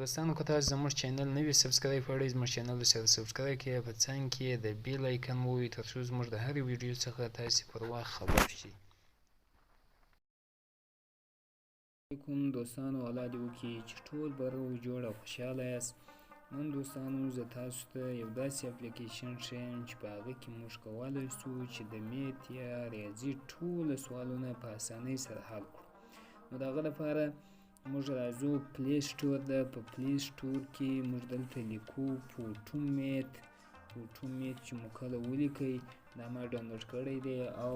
دوستانو که تاسو زموږ channel نه وي subscribe کړی، زموږ channel سره subscribe کړئ، په څنګ کې د bell icon ووهئ تر څو زموږ د هرې ویډیو څخه تاسې پر وخت خبر شئ. علیکم دوستانو، الله دې وکړي چې ټول به روغ جوړ او خوشحاله یاست. نن دوستانو زه تاسو ته یو داسې اپلیکیشن ښیم چې په هغه کې موږ کولی شو چې د math یا ریاضي ټول سوالونه په اسانۍ سره حل کړو. نو د هغه لپاره موږ راځو Play Store ده. په Play Store کې موږ دلته لیکو Photomath. Photomath چې مو کله ولیکئ، دا ما download کړی دی او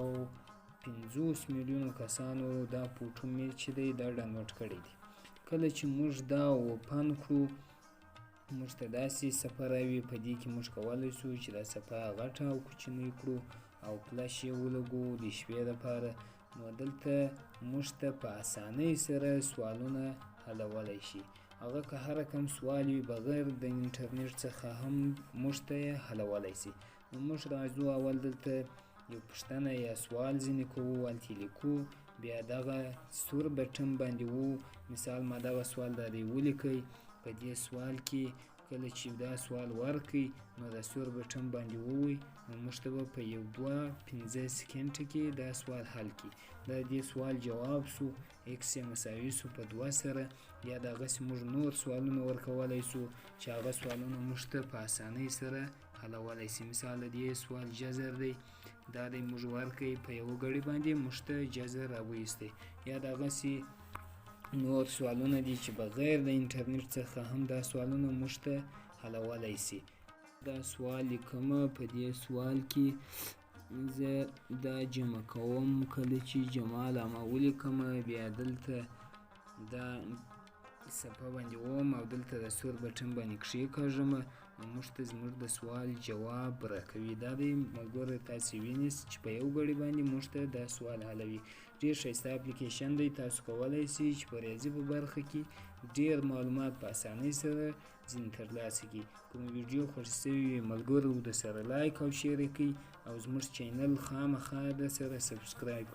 50 میلیونو کسانو دا Photomath چې دی دا download کړی دی. کله چې موږ دا open کړو، موږ ته داسې صفحه راوي. په دې کې موږ کولی شو چې دا صفحه غټه او کوچنۍ کړو او فلش یې ولګو د شپې لپاره. نو دلته موږ ته په اسانۍ سره سوالونه حلولی شي، هغه که هر رقم سوال وي، بغیر د انټرنیټ څخه هم موږ ته یې حلولی شي. نو موږ راځو، اول دلته یو پوښتنه یا سوال ځینې کوو، هلته لیکو، بیا دغه سور button باندې وو. مثال ما دغه سوال دا دی ولیکئ. په دې سوال کې کله چې دا سوال ورکړئ، نو د سور button باندې ووی، نو موږ ته به په یو دوه پنځه سیکنډ کې دا سوال حل کړي. دا دې سوال جواب سو، x یې مساوي سو په 2 سره. یا دغسې موږ نور سوالونه ورکولی سو چې هغه سوالونه موږ ته په اسانۍ سره حلولی سي. مثال د دې سوال جذر دی، دا دی موږ ورکړئ، په یوه ګړي باندې موږ ته جذر راویستی. یا دغسې نور سوالونه دي چې بغیر د انټرنیټ څخه هم دا سوالونه موږ ته حلولی سي. دا سوال لیکمه. په دې سوال کې زه دا جمع کوم. کله چې جمع علامه ولیکمه، بیا دلته دا صفحه باندې وم او دلته د سور button باندې کښېکاږم، نو موږ ته زموږ د سوال جواب راکوي. دا دی ملګرو، تاسې وینئ چې په یو ګړي باندې موږ ته دا سوال حلوي. ډېر ښایسته اپلیکیشن دی. تاسو کولی شئ چې په ریاضي په برخه کې ډېر معلومات په اسانۍ سره ځینې ترلاسه کړئ. کوم ویډیو خوښ شوي وي ملګرو، د سره like او share یې کړئ او زموږ channel خامخا د سره subscribe.